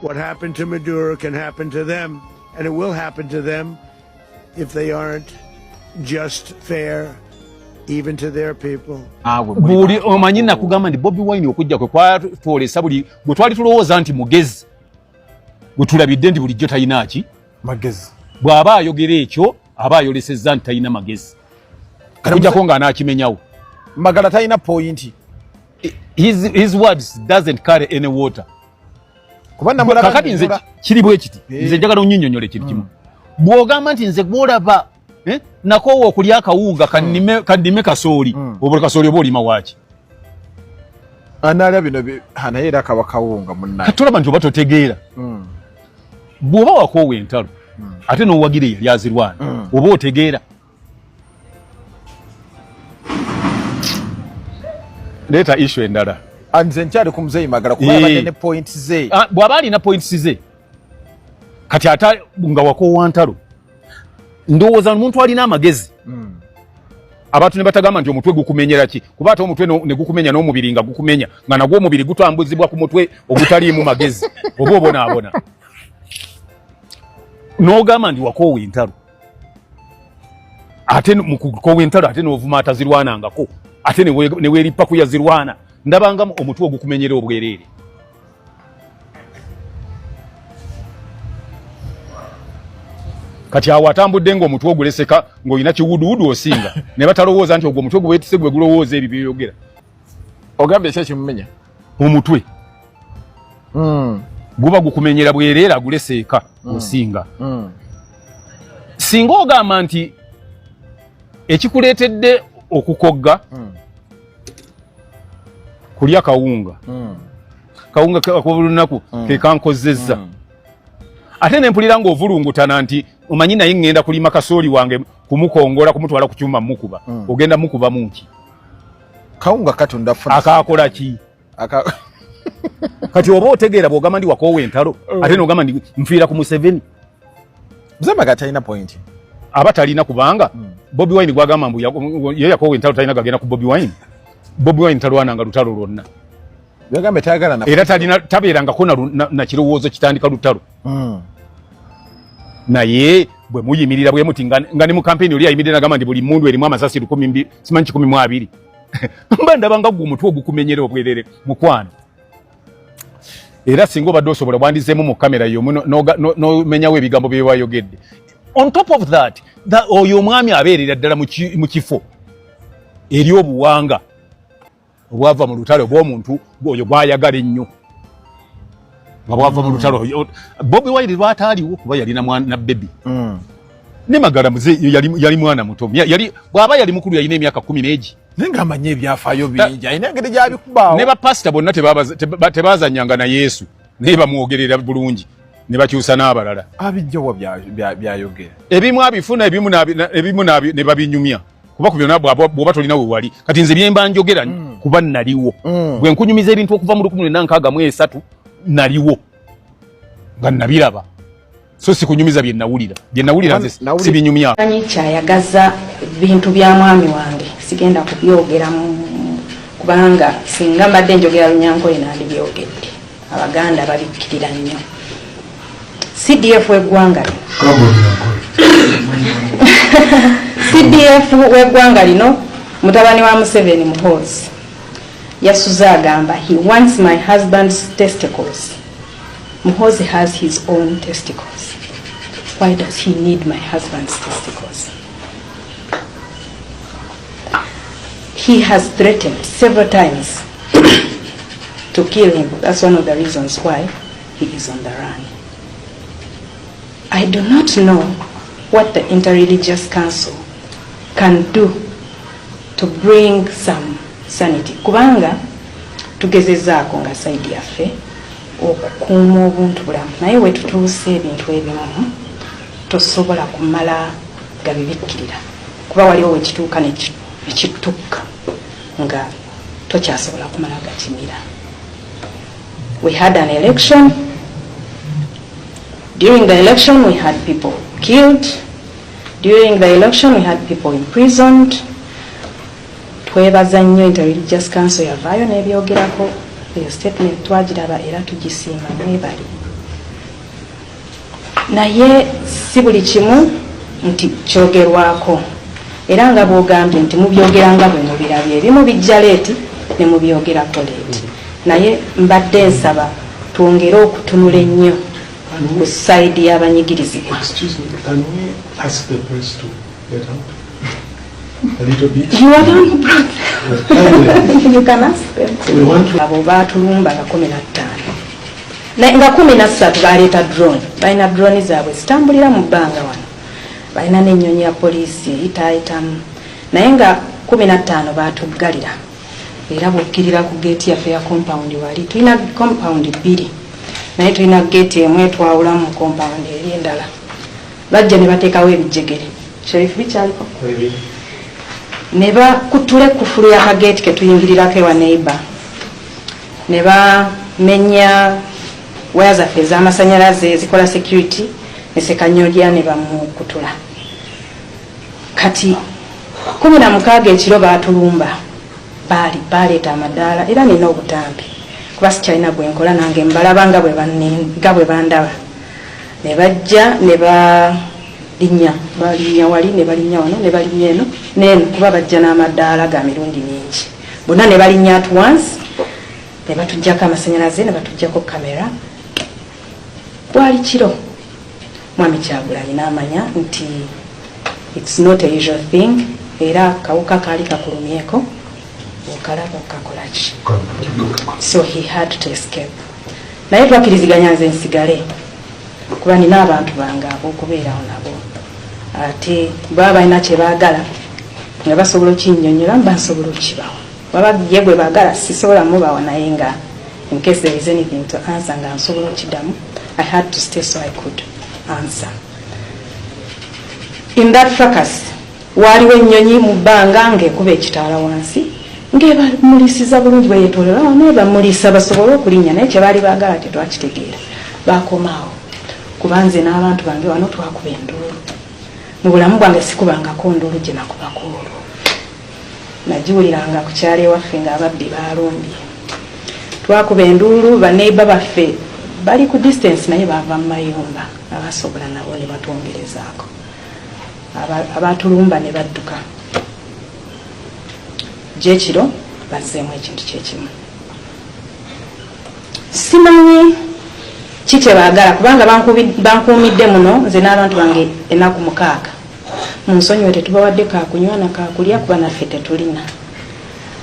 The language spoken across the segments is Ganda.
What happened to Maduro can happen to them, and it will happen to them if they aren't just fair even to their people. Buli omanyi nakugamba nti Bobi Wine okujja kwe kwatwolesa buli gwe twali tulowooza nti mugezi, gwe tulabidde nti bulijjo talina ki magezi. Bw'aba ayogera ekyo aba ayolesezza nti talina magezi, okujjako ng'anaakimenyawo. Magala talina point. His words doesn't carry any water. Kakati nze kiri bwe kiti, nze njagala onnyinyonnyola ekintu kimu. Bw'ogamba nti nze gw'olaba nakoowa okulya akawunga kannime kasooli, obula kasooli oba olima waaki? Analya bino naye era kaba kawunga munnaye. Kati olaba nti oba totegeera. Bw'oba wakoowa entalo ate n'owagira eyali azirwana, oba otegeera. Leeta issue endala. Nze nkyali ku Muzeeyi Magala kuba yabadde ne points ze. Bw'aba alina points ze, kati ate nga wakoowa ntalo, ndowooza omuntu alina amagezi abantu ne batagamba nti omutwe gukumenyera ki, kuba ate omutwe ne gukumenya n'omubiri nga gukumenya, nga nagwo omubiri gutambuzibwa ku mutwe ogutaliimu magezi, oba obonaabona. N'ogamba nti wakoowa entalo, ate mu kukoowa entalo ate n'ovuma atazirwanangako, ate ne weerippa ku yazirwana, ndabanga omutwe ogukumenyera obwereere. Kati awo atambudde ng'omutwe oguleseka ng'olina kiwuduwudu osinga ne batalowooza nti ogwo omutwe gwe weetise gwe gulowooza ebyo byeyogera. Ogambye ki ekimumenya? Omutwe guba gukumenyera bwereere, aguleseeka osinga. Singa ogamba nti ekikuleetedde okukogga kulya kawunga, kawunga ak'olunaku ke kankozezza, ate ne mpulira ng'ovulungutana nti omanyi naye ŋŋenda kulima kasooli wange kumukongola kumutwala ku kyuma mukuba, ogenda mukuba mu ki? Kawunga katonda funa. Akaakola ki? Kati oba otegeera bw'ogamba ndi wakoowa entalo, ate n'ogamba ndi nfiira ku Museveni. Mzee Magala talina point. Aba talina, kubanga Bobi Wine gwagamba mbu ye yakoowa entalo talina gagenda ku Bobi Wine. Bobi Wine talwananga lutalo lwonna. Yagambye tayagala na era talina, tabeerangako na kirowoozo kitandika lutalo. Naye bwe muyimirira bwe muti nga ne mu kampeyini oli ayimirira nagamba nti buli mundu erimu amasasi lukumi mbi simanyi 120, mba ndaba nga gwe omutwe ogukumenyera obwerere mukwano. Era singa obadde osobola bwandizeemu mu kamera y'omu n'omenyawo ebigambo bye wayogedde. On top of that, oyo omwami abeerera ddala mu kifo eri obuwanga obwava mu lutalo obw'omuntu oyo gwayagala ennyo nga bwava mu lutalo Bobi Wine lwataaliwo kuba yalina na baby. Ne Magala muze yali mwana muto, yali bw'aba yali mukulu yalina emyaka 10 n'egi. Naye ng'amanyi ebyafaayo bingi, alina engeri gy'abikubaawo. Ne bapasita bonna tebazannyanga na Yesu, naye bamwogerera bulungi ne bakyusa n'abalala. Abijjawa byayogera? Ebimu abifuna, ebimu ne babinyumya, kuba ku byonna bw'oba tolina we wali. Kati nze byemba njogera kuba naliwo. Bwe nkunyumiza ebintu okuva mu 1963 naliwo nga nabiraba, so sikunyumiza bye nawulira. Bye nawulira nze sibinyumya. Manyi kyayagaza bintu bya mwami wange, sigenda kubyogera kubanga singa mbadde njogera Lunyankole nandibyogedde. Abaganda babikkirira nnyo. CDF w'eggwanga lino, CDF w'eggwanga lino, mutabani wa Museveni Muhoozi yasuze agamba he wants my husband's testicles. Muhoozi has his own testicles. Why does he need my husband's testicles? He has threatened several times to kill him. That's one of the reasons why he is on the run. I do not know what the Interreligious Council can do to bring some sanity. Kubanga tugezezaako nga side yaffe okukuuma obuntu bulamu, naye wetutuuse ebintu ebimu tosobola kumala gabibikkirira, kuba waliwo wekituuka nekituuka nga tokyasobola kumala gakimira. We had an election. During the election we had people killed. During the election we had people imprisoned. Twebaza nnyo Interreligious Council yavaayo n'ebyogerako. Eyo statement twagiraba era tugisiima, mwebali. Naye si buli kimu nti kyogerwako, era nga bwogambye nti mubyogera nga bwe mubirabye, ebimu bijja late ne mubyogerako late. Naye mbadde nsaba twongere okutunula ennyo ku side y'abanyigirizibwa. Excuse me, can we ask the press to get out a little bit? You are the one who brought Kindly. You can ask them. We want to Abo baatulumba nga 15, nga 13 baleeta drone. Balina drone zaabwe zitambulira mu bbanga wano, balina n'ennyonyi ya poliisi eyitaayitamu, naye nga 15 baatuggalira. Era bw'okkirira ku geeti yaffe ya compound, wali tulina compound bbiri, naye tulina geeti emu etwawulamu mu compound eri endala. Bajja ne bateekawo ebijegere, sheriff, bikyaliko, ne bakutula ekkufulu y'akageeti ke tuyingirirako ewa neighbor, ne bamenya waya zaffe ez'amasanyalaze ezikola security, ne Sekanyolya ne bamukutula. Kati 16 ekiro baatulumba, baali baleeta amadaala, era nina obutambi kuba sikyalina gwe nkola nange, mbalaba nga bwe bandaba. Ne bajja ne balinnya, balinnya wali, ne balinnya wano, ne balinnya eno neeno, kuba bajja n'amadaala ga mirundi mingi, bonna ne balinnya at once, ne batuggyako amasanyalaze, ne batuggyako kamera. Bwali kiro. Mwami Kyagulanyi n'amanya nti it's not a usual thing, era kawuka kaali kakulumyeko okalaba kakolaki, so he had to escape. Naye twakkiriziganya nze nsigale kuba nina abantu bange ab'okubeerawo nabo, ate baba balina kye baagala nga basobola okinnyonnyola, mba nsobola okukibawa. Baba ye gwe baagala sisobola mubawa, naye nga in case there is anything to answer nga nsobola okiddamu. I had to stay so I could answer. In that fracas, waaliwo ennyonyi mu bbanga ng'ekuba ekitaala wansi, ng'ebamulisiza bulungi, bweyetolera wano ebamulisa basobole okulinnya, naye kye baali baagala tetwakitegeera. Bakomaawo, kuba nze n'abantu bange wano twakuba enduulu. Mu bulamu bwange sikubangako nduulu gye nakubako olwo. Nagiwuliranga ku kyalo ewaffe ng'ababbi baalumbye. Twakuba enduulu, baneiba baffe bali ku distance, naye baava mu mayumba, abasobola nabo ne batwongerezaako. Abatulumba ne badduka. Gyekiro bazzeemu ekintu kyekimu. Simanyi ki kye baagala, kubanga bankuumidde muno nze n'abantu bange ennaku 6. Mu nsonyiwe, tetubawadde kakunywa na kakulya kuba naffe tetulina,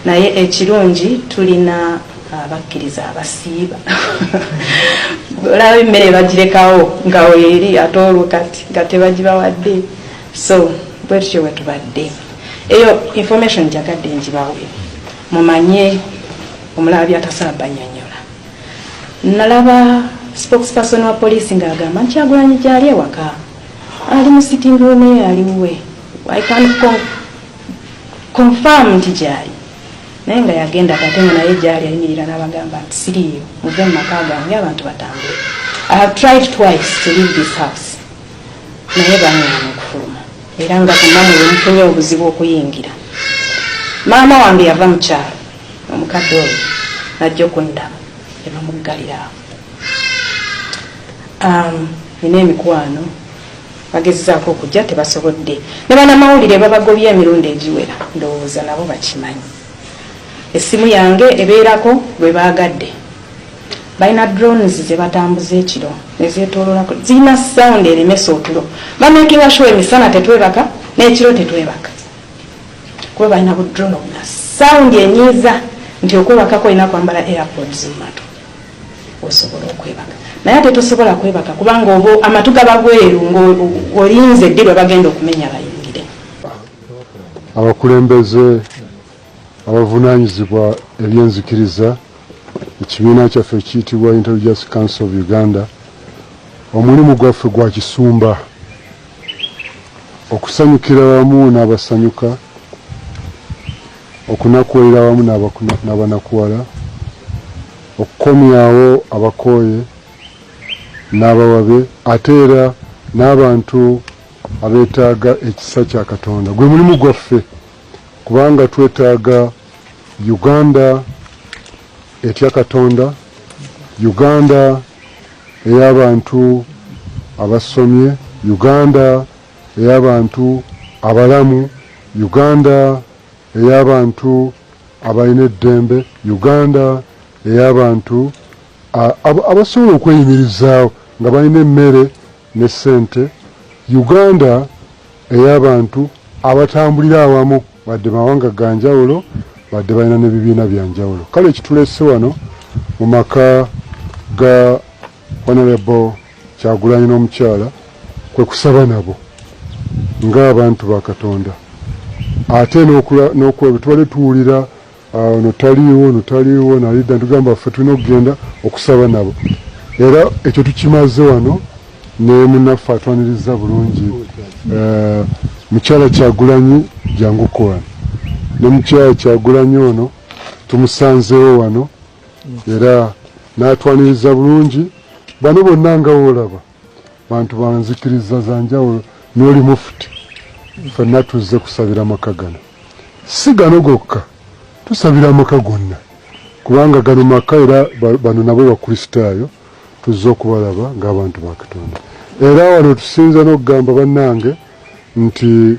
naye ekirungi tulina abakkiriza abasiiba. Olaba emmere bagirekawo nga weeri, ate olwo kati nga tebagibawadde. So bwe tutyo bwe tubadde. Eyo information njagadde ngibawe mumanye. Omulala byatasobola bannyonnyola, nalaba spokesperson wa poliisi ng'agamba nti Kyagulanyi gyali ewaka, ali mu sitting room ye, ali wuwe. I can confirm nti gyali, naye nga yagenda ate nga naye gyali ayimirira n'abagamba nti siriiyo, muve mu maka gange, abantu batambule. I have tried twice to leave this house, naye baŋŋaana okufuluma, era nga kumamwe bwe mufunye obuzibu okuyingira. Maama wange yava mu kyalo, omukadde oyo najja okundaba, ne bamuggalira awo. Nina emikwano bagezezaako okujja, tebasobodde, ne banamawulire babagobye emirundi egiwera, ndowooza nabo bakimanyi. Essimu yange ebeerako lwe baagadde. Balina drones ze batambuza ekiro nezeetoololako, zirina sound eremesa otulo. Bamakinga sure emisana tetwebaka n'ekiro tetwebaka, kuba balina bu drone obuna sound enyiiza nti okwebakako olina kwambala airpods mu matu osobola okwebaka. Naye ate tosobola kwebaka kubanga oba amatu gaba bweru ng'olinze ddi lwe bagenda okumenya bayingire. Abakulembeze abavunaanyizibwa ebyenzikiriza, ekibiina kyaffe ekiyitibwa Interreligious Council of Uganda, omulimu gwaffe gwa kisumba, okusanyukira wamu n'abasanyuka, okunakuwalira wamu n'abanakuwala, okukomyawo abakooye n'abawabe, ate era n'abantu abeetaaga ekisa kya Katonda. Gwe mulimu gwaffe, kubanga twetaaga Uganda etya Katonda, Uganda ey'abantu abasomye, Uganda ey'abantu abalamu, Uganda ey'abantu abalina eddembe, Uganda ey'abantu abasobola okweyimirizaawo nga balina emmere ne ssente, Uganda ey'abantu abatambulira awamu wadde mawanga ga njawulo, wadde balina n'ebibiina bya njawulo. Kale ekituleese wano mu maka ga Honorable Kyagulanyi n'omukyala kwe kusaba nabo ng'abantu ba Katonda, ate n'okuba tubadde tuwulira ono taliiwo, ono taliiwo, nalidda ntugamba ffe tulina okugenda okusaba nabo, era ekyo tukimaze wano ne munnaffe atwaniriza bulungi mukyala Kyagulanyi janguko wano, ne mukyala Kyagulanyi ono tumusanzeewo wano era n'atwaniriza bulungi. Bano bonna nga woolaba bantu banzikiriza za njawulo, n'oli mufuti, ffenna tuzze kusabira maka gano, si gano gokka, tusabira amaka gonna, kubanga gano maka era bano nabo Bakristaayo, tuzze okubalaba ng'abantu ba Katonda. Era wano tusinza n'okugamba bannange nti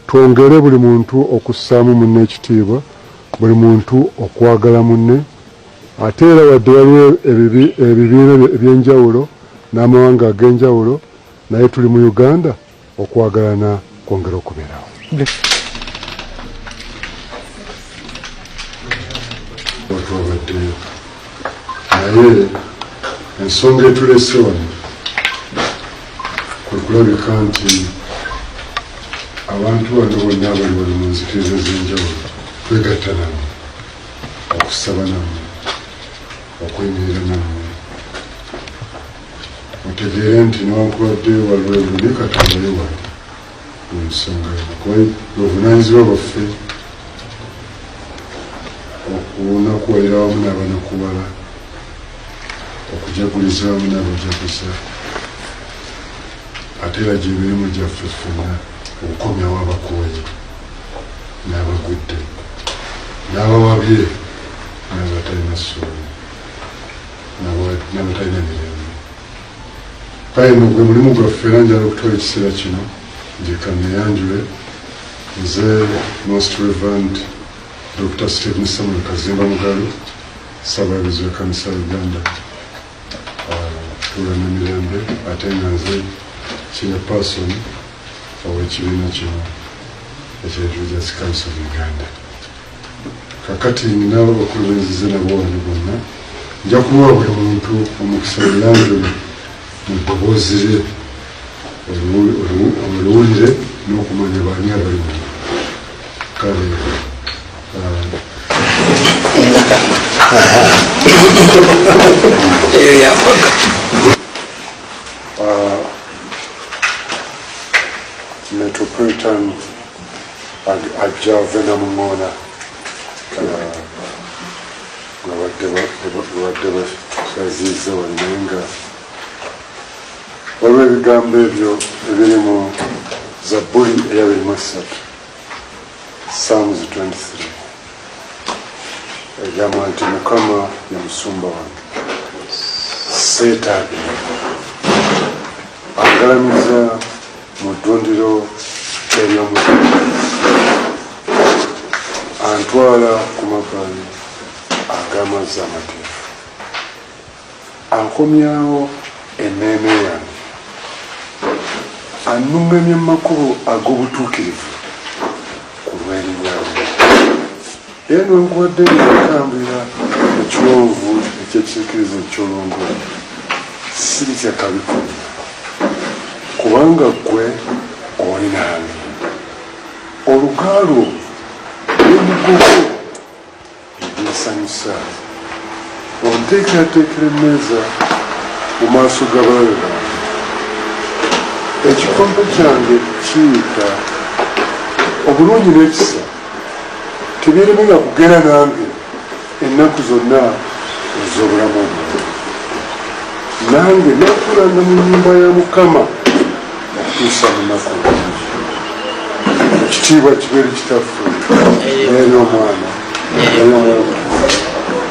twongere buli muntu okussaamu munne ekitiibwa, buli muntu okwagala munne, ate era wadde waliwo ebibiina eby'enjawulo n'amawanga ag'enjawulo, naye tuli mu Uganda, okwagalana kwongera okubeerawo. Twabaddeyo, naye ensonga etulese wano kwe kulabika nti abantu bano bonna abali wano mu nzikiriza ez'enjawulo twegatta nammwe okusaba nammwe, okuyimirira nammwe, mutegeere nti newankubadde waliwo ebyo, naye Katonda ye wali mu nsonga eno, kuba obuvunaanyizibwa bwaffe okunakuwalira wamu n'abanakuwala, okujaguliza wamu n'abajaguza, ate era gy'emirimu gyaffe ffenna okukomyawo abakooye n'abagudde n'abawabye n'abatalina ssuubi n'abatalina mirembe. Kale no gwe mulimu gwaffe, era njala okutwala ekiseera kino njeka neyanjule. Nze Most Reverend Dr Stephen Samuel Kazimba Mugalu, Ssaabalabirizi w'Ekkanisa ya Uganda tuula Namirembe, ate nga nze chairperson ow'ekibiina kino ekya Religious Council of Uganda. Kakati nina abakulu benzize nabo wano bonna, nja kuwa buli muntu omukisa yeyanjule mu ddoboozi lye oluwulire n'okumanya baani abali wano. Kale eyo yafaga. Metropolitan ajja Vena Mungona, nga badde baziiza wano, naye nga waliwo ebigambo ebyo ebiri mu Zabbuli eya 23, Psalms 23, egamba nti Mukama ye musumba wange, seetaagira, angalamiza mu ddundiro ery'omuzadde, antwala ku mabbali ag'amazzi amateefu, ankomyawo emmeeme yange, annuŋŋamya mu makubo ag'obutuukirivu ku lw'erinnya lye. Era newankubadde nga ntambulira mu kiwonvu eky'ekisiikirize eky'olungu, siritya kabi konna, kubanga ggwe oli nange, oluga lwo n'omuggo gwo ebinsanyusa. Onteekerateekera emmeeza mu maaso g'abalabe bange, ekikompe kyange kiyiika. Obulungi n'ekisa tebiremenga kugenda nange ennaku zonna ez'obulamu bwange, nange naatuulanga mu nnyumba ya Mukama okutuusa mu nnaku olungi. Ekitiibwa kibeere Kitaffe n'eri Omwana n'eri Omwoyo Omutukuvu,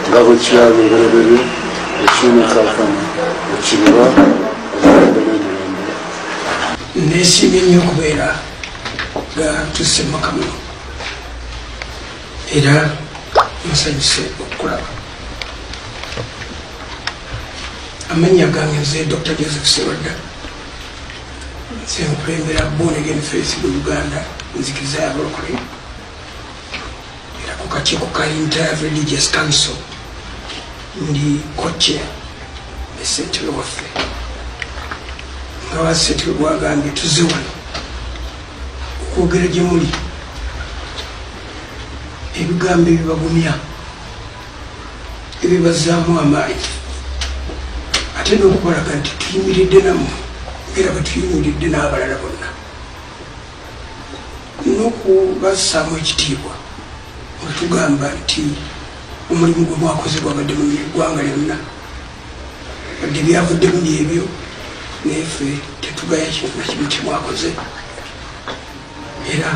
nga bwe kyali embereberye, ekiri ne kaakano, ekiriba emirembe n'emirembe. Nesiimye nnyo okubeera nga tusse maka muno era nsanyuse okukulaba. Amannya gange nze Dr. Joseph Serwadda, nze nkulembera Born Again Faith mu Uganda, nzikiriza y'abalokole, era ku kakiiko ka Inter Religious Council ndi co-chair ne ssentebe waffe. Nga wa ssentebe bwagambye, tuzze wano okwogera gye muli ebigambo ebibagumya, ebibazzaamu amaanyi, ate n'okubalaga nti tuyimiridde nammwe era bwe tuyimiridde n'abalala bonna, n'okubassaamu ekitiibwa nga tugamba nti omulimu gwe mwakoze gwabadde mu ggwanga lyonna. Wadde byavuddemu byebyo, naye ffe tetugaya kintu na kimu kyemwakoze, era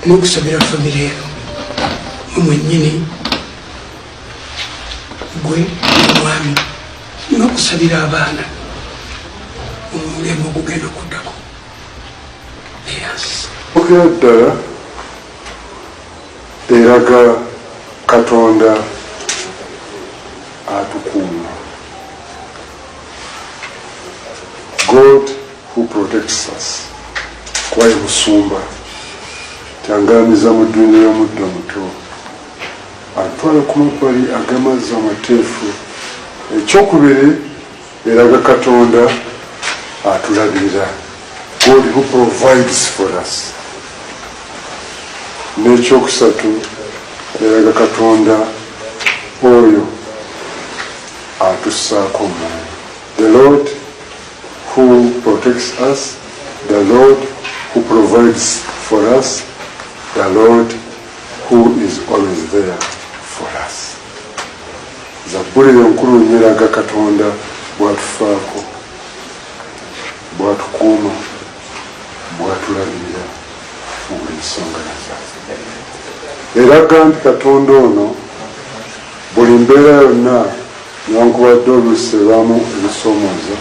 n'okusabira famire eno mwennyini, gwe omwami, n'okusabira abaana omulembe ogugenda okuddako. Okera ddala eraga Katonda atukuuma, God who protects us, kuba ye musumba tyangalamiza mu ddungu y'omuddo muto, atwala ku mabbali ag'amazzi amateefu. Ekyokubiri, eraga Katonda atulabirira, God who provides for us. N'ekyokusatu, eraga Katonda oyo atussaako omwoyo, the Lord who protects us, the Lord who provides for us, the Lord who is always there for us. Zabbuli enkulu nnyo eraga Katonda bw'atufaako, bw'atukuuma, bw'atulabirira mu buli nsonga yonna. Eraga nti Katonda ono buli mbeera yonna, newankubadde oluusi ebaamu ebisoomooza,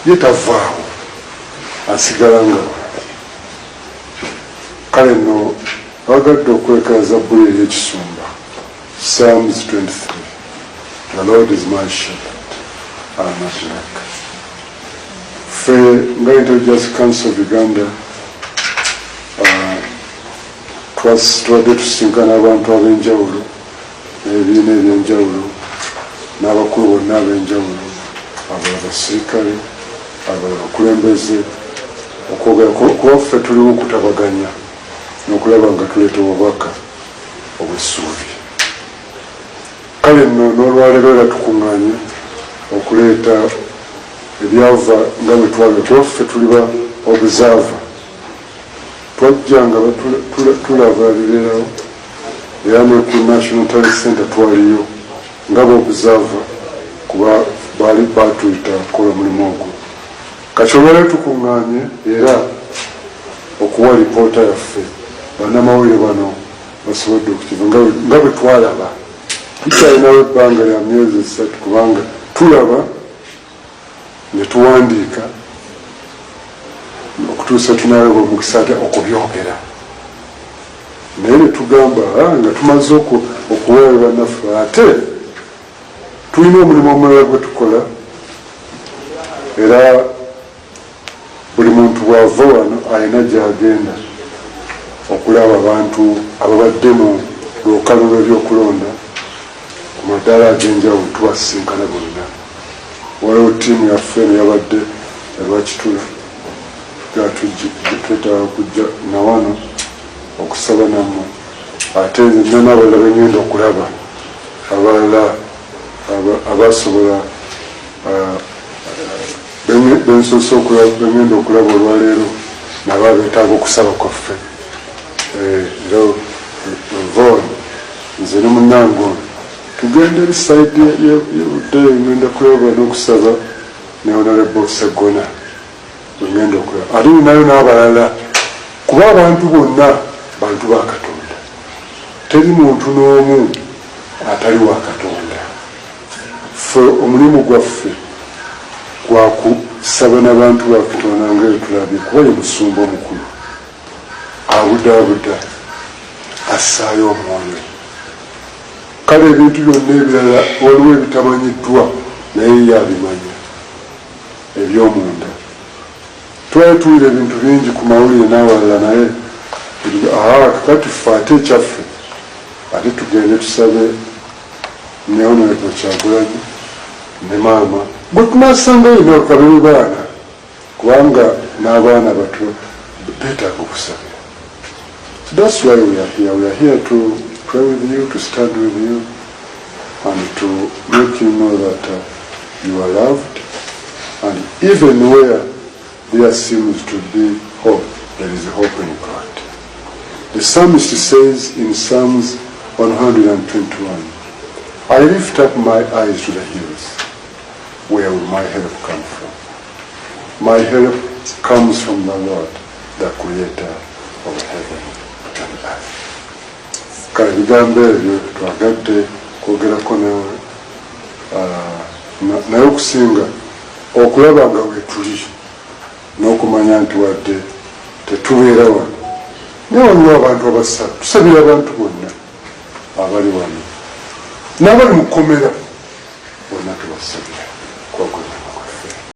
ye tavaawo, asigala nga wali. Kale nno abagadde okwekera zabbuli ery'ekisumba, Psalms 23: "The Lord is my shepherd, I will not lack." Ffe nga Intelligence Council of Uganda, tubadde tusisinkana abantu ab'enjawulo n'ebibiina ebyenjawulo n'abakulu bonna ab'enjawulo, abalala basirikale, abalala bakulembeze, okwogera kuba ffe tuliwo okutabaganya n'okulaba nga tuleeta obubaka obw'essuubi. Kale nno n'olwaleero era tukuŋŋaanye okuleeta ebyava nga bwe twala, kuba ffe tuli ba observer, twajja nga tulaba ebibeerawo, era ne ku National Talent Center twaliyo nga ba observer, kuba baali batuyita kukola omulimu ogwo. Kati olwaleero tukuŋŋaanye era okuwa lipoota yaffe. Bannamawulire bano basobodde okukiva nga bwe twalaba. Tukyalinawo ebbanga lya myezi 3, kubanga tulaba ne tuwandiika okutuusa tunaalaba omukisa ate okubyogera. Naye ne tugamba, nga tumaze okuwaayo bannaffe, ate tulina omulimu omulala gwe tukola. Era buli muntu bw'ava wano alina gy'agenda okulaba abantu ababadde mu lwokaano lw'ebyokulonda ku madaala ag'enjawulo. Tubasisinkana bonna. Waliwo ttiimu yaffe eno yabadde erwakitula, twetaaga kujja nawano okusaba nammwe. Ate nze nina n'abalala bengenda okulaba, abalala abasobola bensoose bengenda okulaba olwaleero, nabo abeetaaga okusaba kwaffe. Era nva nze ne munnange ono tugenda eri side yebuddeyo, ngenda kulaba n'okusaba ne Honorable Segona wengenda okulaba, ate ninayo n'abalala, kuba abantu bonna bantu ba Katonda, teri muntu n'omu atali wa Katonda. Ffe omulimu gwaffe gwaku Saba n'abantu ba Katonda nga bwe tulabye, kuba ye musumba omukulu abudaabuda, assaayo omwoyo. Kale ebintu byonna ebirala waliwo ebitamanyiddwa, naye ye abimanya ebyomunda. Twali tuwulira ebintu bingi ku mawulire n'awalala, naye aa kakati ffe ate ekyaffe, ate tugende tusabe ne Honorable Kyagulanyi ne maama gwe tunasangayo nakabeere baana, kubanga n'abaana bato beetaaga okusabira. So that's why we are here. We are here to pray with you, to stand with you and to make you know that you are loved, and even where there seems to be hope, there is hope in God. The psalmist says in Psalms 121, "I lift up my eyes to the hills. Where will my help come from? My help comes from the Lord, the creator of heaven and earth." Kale ebigambo ebyo twagadde kwogerako nawe, naye okusinga okulaba nga wetuli n'okumanya nti wadde tetubeera wano, naye waliwo abantu abasaba. Tusabira abantu bonna abali wano n'abali mu kkomera, bonna tubasabira.